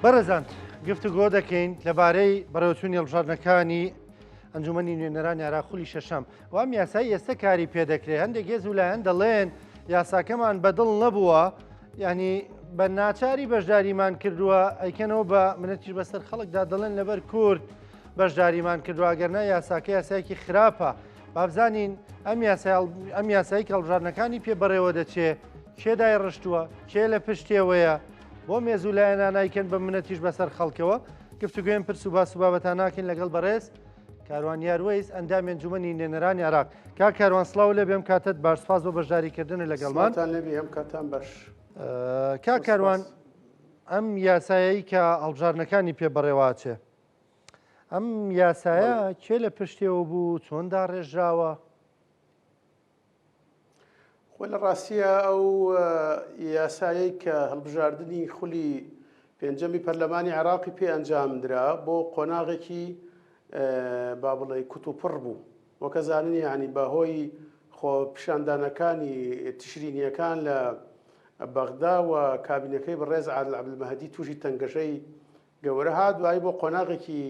بەڕێزان گفتوگۆ دەکەین لەبارەی بەڕێوەچوونی هەڵبژاردنەکانی ئەنجومەنی نوێنەرانی عێراق خولی شەشەم و ئەم یاسای ئێستا کاری پێدەکرێت هەندێک هێز و لایەن دەڵێن یاساکەمان بەدڵ نەبووە ینی بە ناچاری بەشداریمان کردووە ئەیکەنەوە بە منەتیش بەسەر خەڵکدا دەڵێن لەبەر کورد بەشداریمان کردووە ئەگەرنا یاساکە یاسایەکی خراپە بابزانین ئەم یاسای ئەم یاسایی کەڵبژاردنەکانی پێ بەڕێوە دەچێ کێ دایڕشتووە کێ لە پشتێوەیە بۆ مێز و لایەنان نایکەن بە منەتیش بەسەر خەڵکەوە گفتوگوێن پرس و باس و بابەتان ناکەین لەگەڵ بەڕێز کاروان یاروەیس ئەندامی ئەنجومەنی نوێنەرانی عێراق کاک کاروان سڵاو لێ بێم کاتت باش سپاس بۆ بەشداریکردن لەگەڵمان سڵاوتان لێبێ ئەم کاتان باش کاک کاروان ئەم یاسایەی کە هەڵبژاردنەکانی پێ بەڕێواچێ ئەم یاسایە کێ لە پشتێوە بوو چۆن داڕێژراوە؟ خۆ لە ڕاستیە ئەو یاسایەی کە هەڵبژاردنی خولی پێنجەمی پەرلەمانی عێراقی پێ ئەنجامدرا بۆ قۆناغێکی با بڵێ کوتوپڕ بوو وەکە زانین یعنی بەهۆی خۆ پیشاندانەکانی تشرینیەکان لە بەغدا و کابینەکەی بەڕێز عادل عەبدولمەهدی تووشی تەنگەژەی گەورە هات، دوایی بۆ قۆناغێکی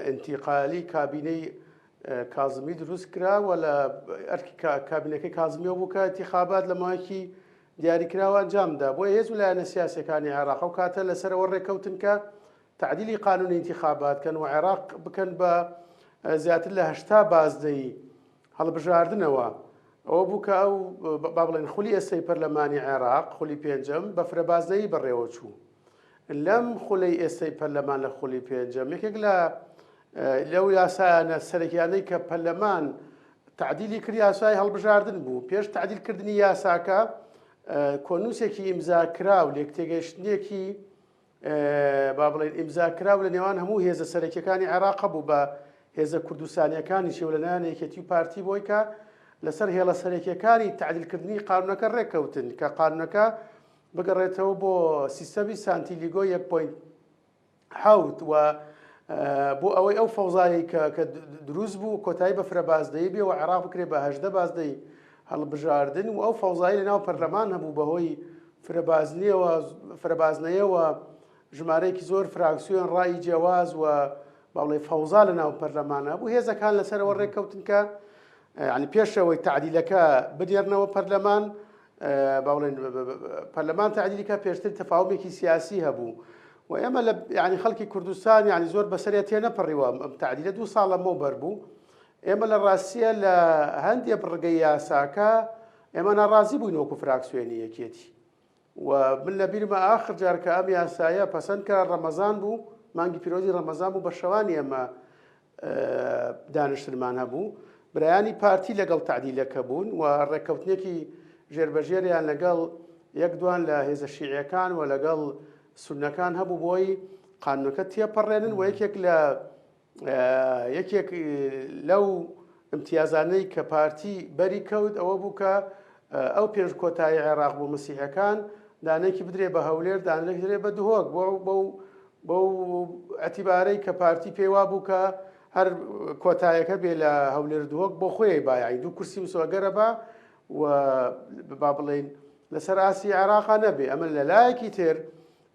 ئینتیقالی کابینەی کازمی دروست کرا و لە ئەرکی کابینەکەی کازمیەوە بوو کە ئینتیخابات لە ماوەیەکی دیاریکراوە ئەنجامدا. بۆیە هێز و لایەنە سیاسیەکانی عێراق ئەو کاتە لەسەرەوە ڕێککەوتن کە تەعدیلی قانونی ئینتیخابات کەن و عێراق بکەن بە زیاتر لە 80 بازنەی هەڵبژاردنەوە. ئەوە بوو کە ئەو با بڵێن خولی ئێستەی پەرلەمانی عێراق خولی پێنجەم بە فرەبازنەیی بەڕێوەچوو. لەم خولەی ئێستەی پەرلەمان لە خولی پێنجەم یەکێک لە لەو یاسایانە سەرەکیانەی کە پەرلەمان تعدیلی کرد یاسای هەڵبژاردن بوو پێش تعدیلکردنی یاساکە کۆنووسێکی ئیمزا کراو لێکتێگەیشتنێکی با بڵێن ئیمزا کراو لە نێوان هەموو هێزە سەرەکیەکانی عێراق بوو بە هێزە کوردستانیەکانیشەوە لە لایەن یەکێتی و پارتی بۆی کە لەسەر هێڵە سەرەکیەکانی تعدیلکردنی قانونەکە ڕێککەوتن کە قانونەکە بگەڕێتەوە بۆ سیستەمی سانتیلیگۆ یەک point حەوت و بۆ ئەوەی ئەو فەوزایەی کە کە دروست بوو کۆتایی بە فرەبازدەیی بێ و عێراق بکرێ بە 18 بازدەی هەڵبژاردن و ئەو فەوزایی لەناو پەرلەمان هەبوو بەهۆی فرەبازنیەوە فرەبازنەیەوە ژمارەیەکی زۆر فراکسیۆن ڕای جیاواز و باڵێ فەوزا لە ناو پەرلەمانە بوو هێزەکان لەسەرەوە ڕێککەوتن کە ینی پێشەوەی تعدیلەکە بدێرنەوە پەرلەمان با بڵێن پەرلەمان تەعدیلی کە پێشتر تەفاومێکی سیاسی هەبوو و ئێمە لە یعنی خەڵکی کوردستان یعنی زۆر بەسەریا تێنەپەڕیوە ئەم تەعدیلە دوو ساڵ لەمەوبەر بوو ئێمە لە ڕاستیە لە هەندێ بڕگەی یاساکە ئێمە ناڕازی بووین وەکو فراکسیۆنی یەکێتی و من لە بیرمە ئاخر جار کە ئەم یاسایە پەسەند کرا ڕەمەزان بوو مانگی پیرۆزی ڕەمەزان بوو بە شەوانی ئێمە دانیشتنمان هەبوو، برایانی پارتی لەگەڵ تەعدیلەکە بوون و ڕێککەوتنێکی ژێربەژێریان لەگەڵ یەک دوان لە هێزە شیعیەکان و لەگەڵ سوننەکان هەبوو بۆی قانونەکە تێپەڕێنن و یەکێک لە یەکێک لەو امتیازانەی کە پارتی بەری کەوت ئەوە بوو کە ئەو پێنج کۆتایی عێراق بۆ مەسیحەکان دانێکی بدرێ بە هەولێر دانێک درێ بە دهۆک بۆ بەو بەو ئەتیبارەی کە پارتی پێی وابوو کە هەر کۆتایەکە بێ لە هەولێر دهۆک بۆ خۆی با یانی دوو کورسی مسۆگەرە با و با بڵێین لەسەر ئاستی عێراقا نەبێ ئەمە لە لایەکی تر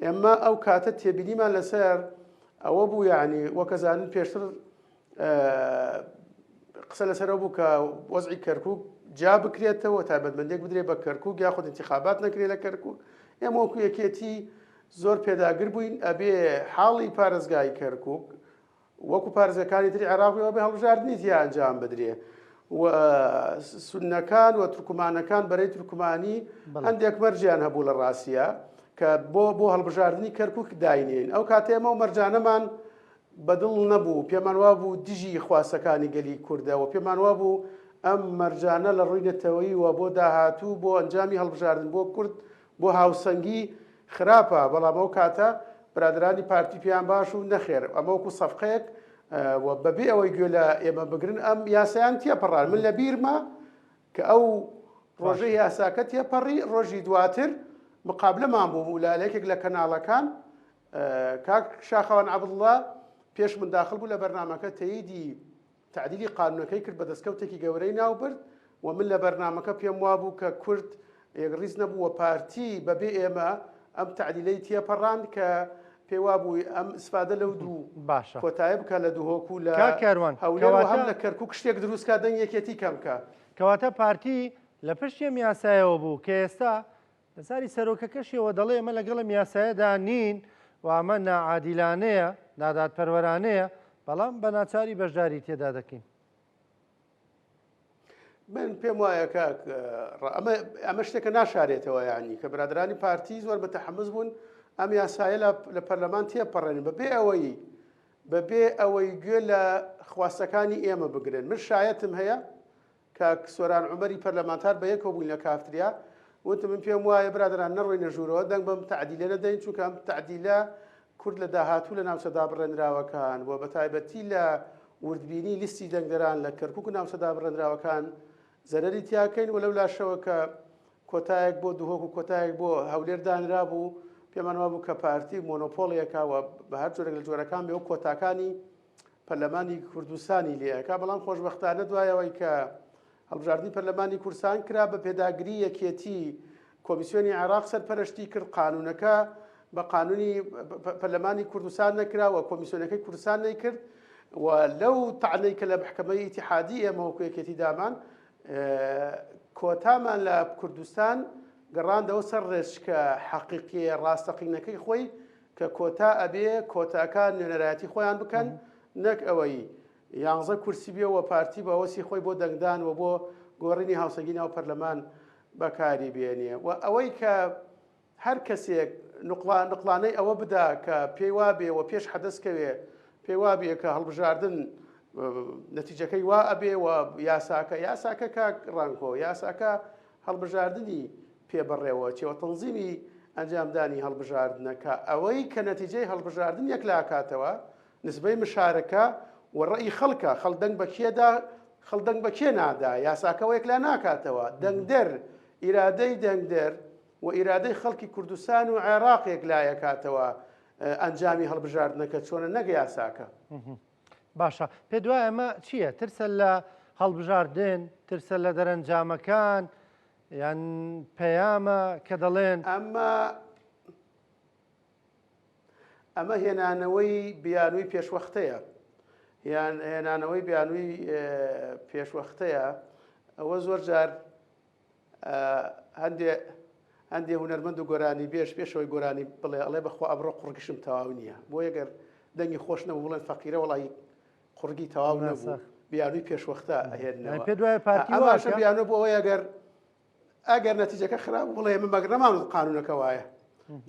ئێمە ئەو کاتە تێبینیمان لەسەر ئەوە بوو یعنی وەکەزانن پێشتر قسە لەسەرەوە بوو کە وەزعی کەرکک جا بکرێتەوە تایبەتمەندێک بدرێت بە کەرکک یاخود انتخابات نەکرێت لە کەرکک ئێمە وەکو یەکێتی زۆر پێداگر بووین ئەبێ حاڵی پارێزگای کەرکک وەکو پارێزگەکانی تری عێراق بێ هەڵبژاردنی تیا ئەنجام بدرێ و سوننەکان و تورکمانەکان بەرەی تورکمانی هەندێک مەرجیان هەبوو لە ڕاستە کە بۆ بۆ هەڵبژاردنی کەرکک داینێن ئەو کاتێ ئێمە و مەرجانەمان بەدڵ نەبوو، پێمان وابوو دژی خواستەکانی گەلی کوردە و پێمان وابوو ئەم مەرجانە لە ڕووی نەتەوەیی و بۆ داهاتوو بۆ ئەنجامی هەڵبژاردن بۆ کورد بۆ هاوسەنگی خراپە، بەڵام ئەو کاتە برادەرانی پارتی پێیان باش و نەخێر ئەمە وەکو سەفقەیەک و بەبێ ئەوەی گوێ لە ئێمە بگرن ئەم یاسایان تێپەڕان. من لە بیرمە کە ئەو ڕۆژەی یاساکە تێپەڕی ڕۆژی دواتر مقابلەمان بوو لە یەکێک لە کەناڵەکان کاک شاخەوان عەبدوڵا پێش من داخل بوو لە بەرنامەکە تەییدی تەعدیلی قانونەکەی کرد بە دەستکەوتێکی گەورەی ناوبرد و من لە بەرنامەکە پێم وابوو کە کورد یەکڕیز نەبوو و پارتی بەبێ ئێمە ئەم تەعدیلەی تێپەڕاند کە پێی وابوو ئەم ئیسفادە لەو دوو باشە کۆتایە بکا لە دهۆک و لە کاک کاروان هەولێر و هەم کەواتە لە کەرکوک شتێک دروست کا دەنگ یەکێتی کەم کا. کەواتە پارتی لە پشتی ئەم یاسایەوە بوو کە ئێستا لە زاری سەرۆکەکەشیەوە دەڵێ ئێمە لەگەڵ ئەم یاسایەدا نین و ئەمە ناعادیلانەیە، نادادپەروەرانەیە، بەڵام بە ناچاری بەشداری تێدا دەکەین. من پێم وایە کاک ئەمە ئەمە شتێکە ناشارێتەوە یعنی کە برادرانی پارتی زۆر بەتەحمز بوون ئەم یاسایە لە پەرلەمان تێپەڕێن بەبێ ئەوەی بەبێ ئەوەی گوێ لە خواستەکانی ئێمە بگرن من شایەتم هەیە کاک سۆران عومەری پەرلەمانتار بەیەکەوە بووین لە کافتریا، وتم من پێم وایە برادەران نەڕۆینە ژوورەوە دەنگ بەم تەعدیلە نەدەین، چونکە ئەم تەعدیلە کورد لە داهاتوو لە ناوچە دابڕێنراوەکان و بەتایبەتی لە وردبینی لیستی دەنگدەران لە کەرکوک و ناوچە دابڕێنراوەکان زەرەری تیاکەین و لەو لاشەوە کە کۆتایەک بۆ دهۆک و کۆتایەک بۆ هەولێر دانرابوو پێمان وابوو کە پارتی مۆنۆپۆڵێکە و بە هەر جۆرێک لە جۆرەکان بێ و کۆتاکانی پەرلەمانی کوردستانی لێ ئەکا، بەڵام خۆشبەختانە دوای ئەوەی کە هەڵبژاردنی پەرلەمانی کوردستان کرا بە پێداگری یەکێتی کۆمیسیۆنی عێراق سەرپەرشتی کرد، قانونەکە بە قانونی پەرلەمانی کوردستان نەکرا و کۆمیسیۆنەکەی کوردستان نەیکرد و لەو تەعنەی کە لە محکەمەی ئیتیحادی ئێمە وەکو یەکێتی دامان کۆتامان لە کوردستان گەڕاندەوە سەر ڕێچکە حەقیقیە ڕاستەقینەکەی خۆی کە کۆتا ئەبێ کۆتاکان نوێنەرایەتی خۆیان بکەن نەک ئەوەی یانزە کورسی بێ و پارتی بە هەوەسی خۆی بۆ دەنگدان و بۆ گۆڕینی هاوسەنگی ناو پەرلەمان بەکاری بێنێ و ئەوەی کە هەر کەسێک نوقڵا نقڵانەی ئەوە بدا کە پێی وابێ و پێش حەدەس کەوێ پێی وابێ کە هەڵبژاردن نەتیجەکەی وا ئەبێ و یاساکە یاساکە کاک ڕانکۆ یاساکە هەڵبژاردنی پێ بەڕێوە چێ و تەنزیمی ئەنجامدانی هەڵبژاردنەکە، ئەوەی کە نەتیجەی هەڵبژاردن یەکلاکاتەوە نسبەی مشارەکە و ڕەئی خەڵکە، خەڵک دەنگ بە کێ دا، خەڵک دەنگ بە کێ نادا، یاساکە ئەوە یەکلا ناکاتەوە، دەنگدەر، ئیرادەی دەنگدەر و ئیرادەی خەڵکی کوردستان و عێراق یەکلایەکاتەوە ئەنجامی هەڵبژاردنەکە چۆنە نەک یاساکە. باشە پێت وایە ئەمە چییە؟ ترسە لە هەڵبژاردن، ترسە لە دەرەنجامەکان، یان پەیامە کە دەڵێن. ئەمە ئەمە هێنانەوەی بیانووی پێشوەختەیە یان هێنانەوەی بیانووی پێشوەختەیە ئەوە زۆر جار هەندێ هەندێ هونەرمەند و گۆرانی بێژ پێشەوەی گۆرانی بڵێ ئەڵێ بەخوا ئەمڕۆ قوڕگشم تەواو نییە بۆ یەگەر دەنگی خۆش نەبوو بڵێن فەقیرە وەڵی قوڕگی تەواو نەبوو بیانووی پێشوەختە ئەهێننەوە پێ دوای پارتی ئەماشە بیانوو بۆ ئەوەی ئەگەر ئەگەر نەتیجەکە خراپ بڵێ من مەگەر نەمان قانونەکە وایە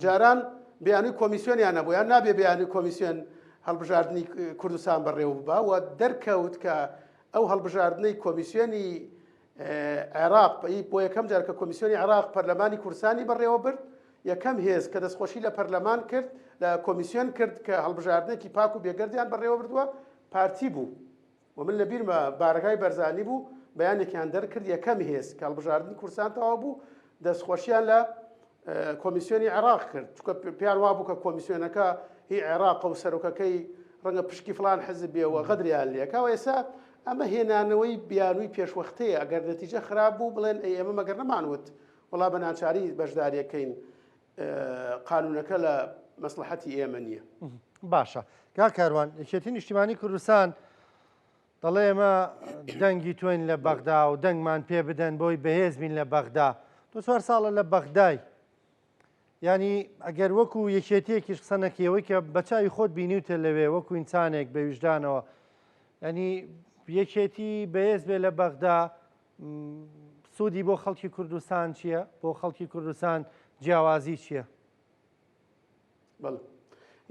جاران بیانووی کۆمیسیۆنیان نەبوو یان نابێ بیانووی کۆمیسیۆن هەڵبژاردنی کوردستان بەڕێوە ببا و دەرکەوت کە ئەو هەڵبژاردنەی کۆمیسیۆنی عێراق بۆ یەکەم جار کە کۆمیسیۆنی عێراق پەرلەمانی کوردستانی بەڕێوە برد، یەکەم هێز کە دەستخۆشی لە پەرلەمان کرد، لە کۆمیسیۆن کرد کە هەڵبژاردنێکی پاک و بێگەردیان بەڕێوە بردووە، پارتی بوو و من لە بیرمە بارەگای بەرزانی بوو، بەیانێکیان دەرکرد، یەکەم هێز کە هەڵبژاردنی کوردستان تەواو بوو، دەستخۆشیان لە کۆمیسیۆنی عێراق کرد، چونکە پێیان وابوو کە کۆمیسیۆنەکە هی عێراقە و سەرۆکەکەی ڕەنگە پشکی فڵان حزب بێ و غەدریان لێکا و ئێستا ئەمە هێنانەوەی بیانووی پێشوەختەیە، ئەگەر نەتیجە خراپ بوو بڵێن ئەی ئێمە مەگەر نەمانوت وەڵا بە ناچاری بەشداریەکەین قانونەکە لە مەسڵەحەتی ئێمە نییە. باشە کاک کاروان، یەکێتی نیشتیمانی کوردستان دەڵێ ئێمە دەنگی تۆین لە بەغدا و دەنگمان پێ بدەن بۆی بەهێز بین لە بەغدا تۆ چوار ساڵە لە بەغدای ینی ئەگەر وەکو یەکێتیەکیش قسە نەکەیەوەی کە بە چاوی خۆت بینیوتە لەوێ وەکو ئینسانێک بە ویژدانەوە ینی یەکێتی بەهێز بێ لە بەغدا سوودی بۆ خەڵکی کوردستان چییە؟ بۆ خەڵکی کوردستان جیاوازی چییە؟ بەڵێ.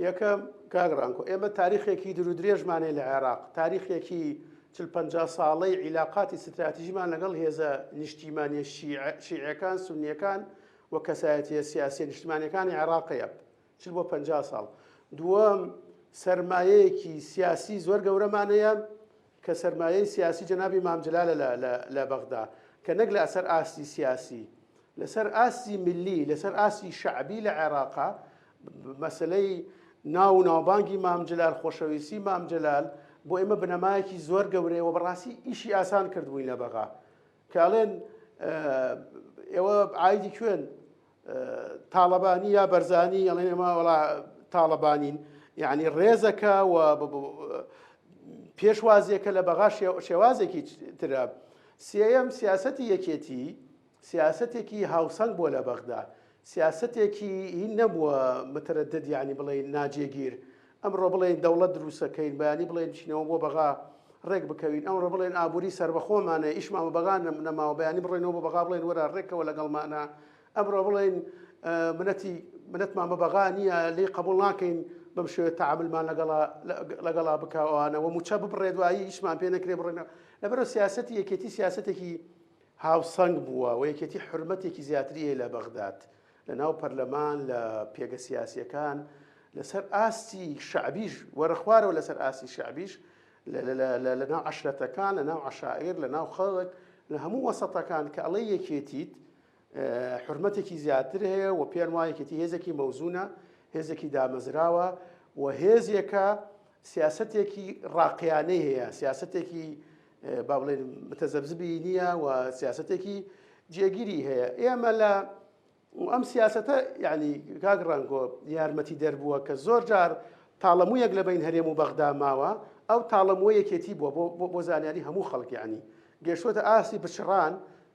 یەکەم، کاک ڕانکۆ، ئێمە تاریخێکی دوورودرێژمان هەیە لە عێراق، تاریخێکی چل پەنجا ساڵەی عیلاقاتی ستراتیژیمان لەگەڵ هێزە نیشتیمانیە شیعەکان، سوننیەکان و کەسایەتیە سیاسیە نیشتیمانیەکانی عێراق هەیە، چل بۆ پەنجا ساڵ. دووەم، سەرمایەیەکی سیاسی زۆر گەورەمان هەیە کە سەرمایەی سیاسی جەنابی مام جەلالە لە بەغدا، کە نەک لەسەر ئاستی سیاسی، لەسەر ئاستی میللی، لەسەر ئاستی شەعبی لە عێراقا، مەسەلەی ناو و ناوبانگی مام جەلال، خۆشەویستی مام جەلال بۆ ئێمە بنەمایەکی زۆر گەورەیە و بەڕاستی ئیشی ئاسان کردبووین لە بەغا. کە ئەڵێن ئێوە عایدی کوێن؟ تاڵەبانی یا بەرزانی ئەڵێن ئێمە وەڵا تاڵەبانین یعنی ڕێزەکە و پێشوازیەکە لە بەغا شێوازێکی ترە. سێیەم سیاسەتی یەکێتی سیاسەتێکی هاوسەنگ بووە لە بەغدا، سیاسەتێکی هین نەبووە متردد یانی بڵێین ناجێگیر، ئەمڕۆ بڵێین دەوڵەت دروستەکەین، بەیانی بڵێین بچینەوە بۆ بەغا ڕێک بکەوین، ئەمڕۆ بڵێن ئابووری سەربەخۆمانە ئیشمان بە بەغا نەماوە، بەیانی بڕۆینەوە بۆ بەغا بڵێن وەرە ڕێکەوە لەگەڵمانە، ئەمڕۆ بڵێین منەتی منەتمان بە بەغا نییە لێی قبوڵ ناکەین بەم شێوەیە تەعامولمان لەگەڵا لەگەڵا بکا ئەوانە و مووچە ببڕێ دوایی ئیشمان پێ نەکرێ بڕۆینەوە. لەبەرئەوە سیاسەتی یەکێتی سیاسەتێکی هاوسەنگ بووە و یەکێتی حورمەتێکی زیاتری هەیە لە بەغداد، لە ناو پەرلەمان، لە پێگە سیاسییەکان، لەسەر ئاستی شەعبیش، وەرە خوارەوە لەسەر ئاستی شەعبیش، لە ناو عەشرەتەکان، لە ناو عەشائیر، لە ناو خەڵک، لە هەموو وەسەتەکان کە ئەڵێی یەکێتیت، حورمەتێکی زیاتر هەیە و پێیان وایە یەکێتی هێزێکی مەوزوونە، هێزێکی دامەزراوە و هێزێکە سیاسەتێکی ڕاقیانەی هەیە، سیاسەتێکی با بڵێن متەزەبزبی نییە و سیاسەتێکی جێگیری هەیە. ئێمە لە ئەم سیاسەتە یعنی کاک ڕەنگۆ یارمەتی دەربووە کە زۆر جار تاڵەموویەک لە بین هەرێم و بەغدا ماوە، ئەو تاڵەمووە یەکێتی بووە بۆ زانیاری هەموو خەڵک یعنی گەیشتووەتە ئاستی بچڕان،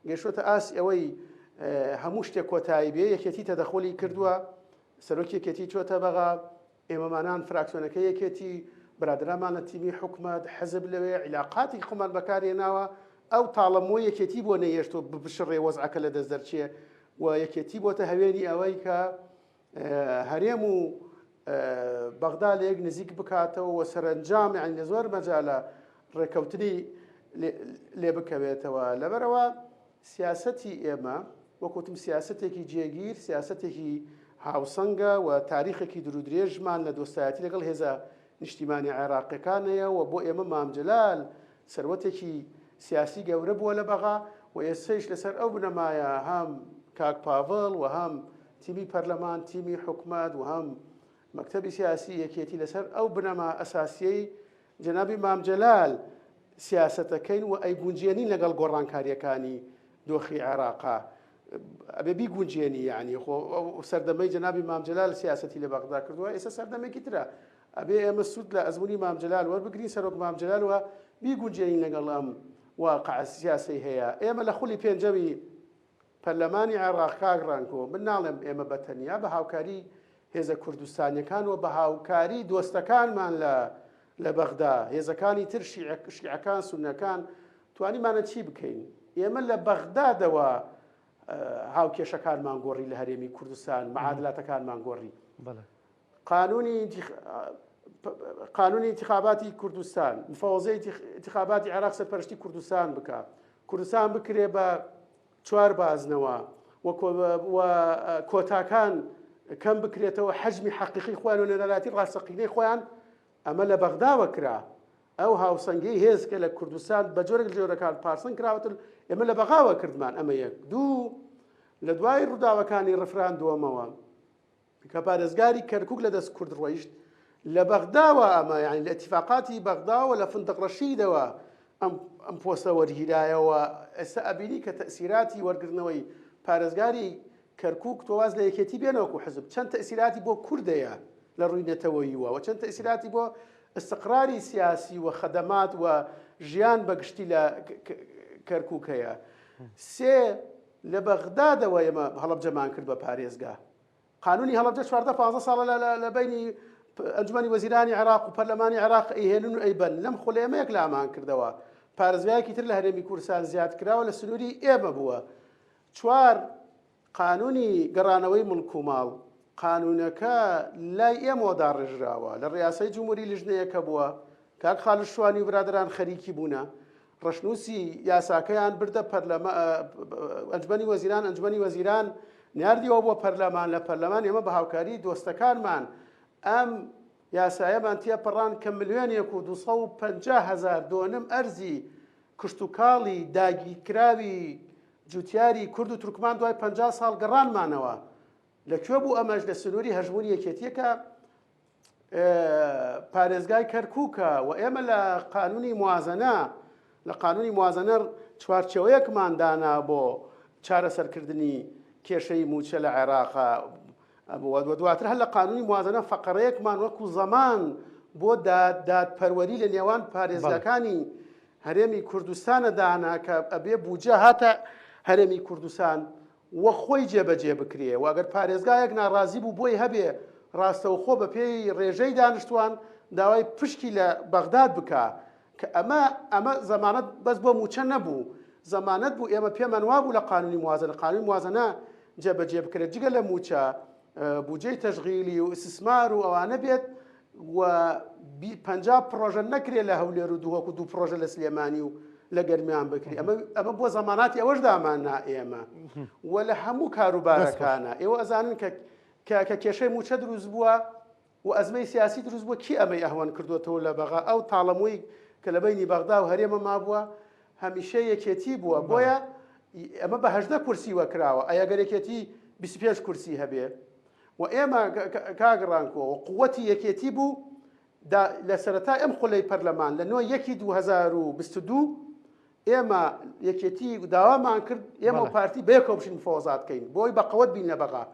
گەیشتووەتە ئاستی ئەوەی هەموو شتێک کۆتایی بێ، یەکێتی تەدەخولی کردووە، سەرۆکی یەکێتی چۆتە بەغا، ئێمەمانان فراکسیۆنەکەی یەکێتی، برادەرانمان لە تیمی حکومەت، حزب لەوێ، عیلاقاتی خۆمان بەکارهێناوە، ئەو تاڵەمووە یەکێتی بۆ نەیهێشتووە ببشڕێ وەزعەکە لەدەست دەرچێ و یەکێتی بۆتە هەوێنی ئەوەی کە هەرێم و بەغدا لە یەک نزیک بکاتەوە و سەرەنجام یانی لە زۆر مەجالە ڕێکەوتنی لێ بکەوێتەوە. لەبەرئەوە سیاسەتی ئێمە وەک وتم سیاسەتێکی جێگیر، سیاسەتێکی هاوسەنگە و تاریخێکی دوورودرێژمان لە دۆستایەتی لەگەڵ هێزە نیشتیمانی عێراقیەکان هەیە و بۆ ئێمە مام جەلال سەروەتێکی سیاسی گەورە بووە لە بەغا و ئێستەیش لەسەر ئەو بنەمایە هەم کاک پاڤڵ و هەم تیمی پەرلەمان، تیمی حکومەت و هەم مەکتەبی سیاسی یەکێتی لەسەر ئەو بنەما ئەساسیەی جەنابی مام جەلال سیاسەتەکەین و ئەیگونجێنین لەگەڵ گۆڕانکاریەکانی دۆخی عێراقا ئەبێ بیگونجێنی یعنی خۆ سەردەمەی جەنابی مام جەلال سیاسەتی لە بەغدا کردووە ئێستا سەردەمێکی ترە ئەبێ ئێمە سوود لە ئەزموونی مام جەلال وەربگرین سەرۆک مام جەلال و بیگونجێنین لەگەڵ ئەم واقع سیاسی هەیە ئێمە لە خولی پێنجەمی پەرلەمانی عێراق کاک ڕانکۆ، من ناڵێم ئێمە بە تەنیا، بە هاوکاری هێزە کوردستانیەکان و بە هاوکاری دۆستەکانمان لە لە بەغدا، هێزەکانی تر شیعەکان، سوننەکان، توانیمانە چی بکەین؟ ئێمە لە بەغدادەوە هاوکێشەکانمان گۆڕی لە هەرێمی کوردستان، معادلاتەکانمان گۆڕی. قانونی قانونی انتخاباتی کوردستان، مفەوەزەی انتخاباتی عێراق سەرپەرشتی کوردستان بکا، کوردستان بکرێ بە چوار بازنەوە و کۆتاکان کەم بکرێتەوە حەجمی حەقیقی خۆیان و نوێنەرایەتی ڕاستەقینەی خۆیان ئەمە لە بەغداوە کرا ئەو هاوسەنگی هێز کە لە کوردستان بە جۆرێک لە جۆرەکان پارسەنگ کراوەتن ئێمە لە بەغاوە کردمان ئەمە یەک دوو لە دوای ڕووداوەکانی ڕفراندۆمەوە کە پارێزگاری کەرکوک لە دەست کورد ڕۆیشت لە بەغداوە ئەمە یانی لە ئیتیفاقاتی بەغداوە لە فندق ڕەشیدەوە ئەم ئەم پۆستە وەرگیرایەوە ئێستا ئەبینی کە تەسیراتی وەرگرتنەوەی پارێزگاری کەرکوک تۆ واز لە یەکێتی بێنەوەکو حزب چەند تەسیراتی بۆ کوردەیە لە ڕووی نەتەوەییوە و چەند تەسیراتی بۆ استقراری سیاسی و خەدەمات و ژیان بەگشتی لە کەرکوک هەیە سێ لە بەغدادەوە ئێمە هەڵەبجەمان کرد بە پارێزگا. قانونی هەڵەبجە 14 15 ساڵە لە بەینی ئەنجومەنی وەزیرانی عێراق و پەرلەمانی عێراق ئەیهێنن و ئەیبەن. لەم خولە ئێمە یەکلامان کردەوە. پارێزگایەکی تر لە هەرێمی کوردستان زیاد کراوە لە سنووری ئێمە بووە. چوار قانونی گەڕانەوەی مڵک و ماڵ، قانونەکە لای ئێمەوە داڕێژراوە، لە ڕیاسەی جمهوری لیژنەیەکە بووە، کاک خالد شوانی و برادەران خەریکی بوونە، ڕەشنووسی یاساکەیان بردە پەرلەما ئەنجومەنی وەزیران، ئەنجومەنی وەزیران ناردیەوە بۆ پەرلەمان، لە پەرلەمان ئێمە بە هاوکاری دۆستەکانمان ئەم یاسایەمان تێپەڕاند کە ملیۆنێک و 250 هەزار دۆنم ئەرزی کشتوکاڵی داگیرکراوی جوتیاری کورد و تورکمان دوای 50 ساڵ گەڕانمانەوە. لە کوێ بوو ئەمەش؟ لە سنووری هەژموونی یەکێتییەکە پارێزگای کەرکووکە و ئێمە لە قانونی موازنە لە قانونی موازنە چوارچێوەیەکمان دانا بۆ چارەسەرکردنی کێشەی مووچە لە عێراقا. و دواتر هەر لە قانونی موازنە فەقەرەیەکمان وەکو زەمان بۆ دادپەروەری لە نێوان پارێزگاکانی هەرێمی کوردستانە دانا کە ئەبێ بودجە هاتە هەرێمی کوردستان و خۆی جێبەجێ بکرێ و ئەگەر پارێزگایەک ناڕازی بوو بۆی هەبێ ڕاستەوخۆ بە پێی ڕێژەی دانیشتوان داوای پشکی لە بەغداد بکا کە ئەمە ئەمە زەمانەت بەس بۆ مووچە نەبوو زەمانەت بوو ئێمە پێمان وابوو لە قانونی موازنە قانونی موازنە جێبەجێ بکرێت جگە لە مووچە بودجەی تەشغیلی و ئیسیسمار و ئەوانە بێت و 50 پڕۆژە نەکرێت لە هەولێر و دهۆک و دوو پڕۆژە لە سلێمانی و لە گەرمیان بکری ئەمە ئەمە بۆ زەماناتی ئەوەش داماننا ئێمە و لە هەموو کاروبارەکانە ئێوە ئەزانن کە کە کێشەی مووچە دروست بووە و ئەزمەی سیاسی دروست بووە کی ئەمەی ئەهوەن کردوێتەوە لە بەغا ئەو تاڵەمۆی کە لە بینی بەغدا و هەرێمە مابووە هەمیشە یەکێتی بووە بۆیە ئەمە بە 18 کورسی وەکراوە ئەگەر یەکێتی 25 کورسی هەبێ و ئێمە کاک ڕانکۆ و قوتی یەکێتی بوو لە سەرەتای ئەم خولەی پەرلەمان لە نۆ یەکی 2022 ئێمە یەکێتی داوامان کرد ئێمە و پارتی بەیەکەوە بچین مفاوەزات کەین بۆی بە قەوەت بین لە بەغا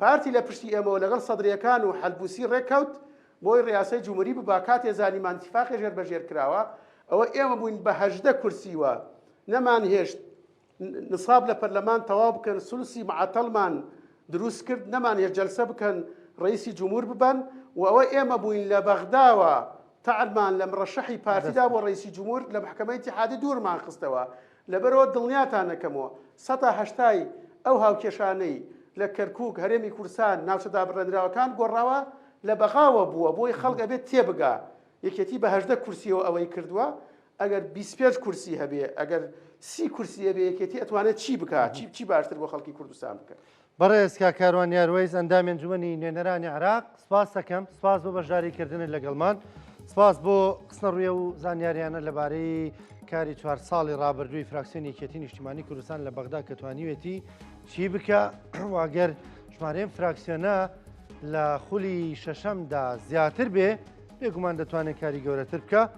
پارتی لە پشتی ئێمەوە لەگەڵ سەدریەکان و حەلبوسی ڕێککەوت بۆی ڕیاسەی جمهوری ببا کاتێ زانیمان ئیتیفاقی ژێر بە ژێر کراوە ئەوە ئێمە بووین بە 18 کورسیوە نەمانهێشت نساب لە پەرلەمان تەواو بکەن سولسی معەتەڵمان دروست کرد نەمانهێشت جەلسە بکەن ڕئیسی جمهور ببەن و ئەوە ئێمە بووین لە بەغداوە تەعرمان لە مڕەشەحی پارتیدا بۆ ڕئیسی جمهور لە محکەمەی ئیتیحادی دوورمان خستەوە لەبەرئەوە دڵنیاتان ئەکەمەوە سەتا هەشتای ئەو هاوکێشانەی لە کەرکوک، هەرێمی کوردستان، ناوچە دابڕێنراوەکان گۆڕاوە لە بەغاوە بووە، بۆی خەڵک ئەبێت تێبگا یەکێتی بە 18 کورسیەوە ئەوەی کردووە، ئەگەر 25 کورسی هەبێ، ئەگەر 30 کورسی هەبێ یەکێتی ئەتوانێت چی بکا، چی چی باشتر بۆ خەڵکی کوردستان بکە. بەڕێز کاک کاروان یاروەیس ئەندامی ئەنجومەنی نوێنەرانی عێراق سپاس دەکەم سپاس بۆ بەشداری کردنت لەگەڵمان سپاس بۆ خستنەڕووی و زانیاریانە لەبارەی کاری چوار ساڵی ڕابردووی فراکسیۆنی یەکێتی نیشتیمانی کوردستان لە بەغدا کە توانیوێتی چی بکە واگەر ژمارەی فراکسیۆنە لە خولی شەشەمدا زیاتر بێ بێگومان دەتوانێت کاری گەورەتر بکە.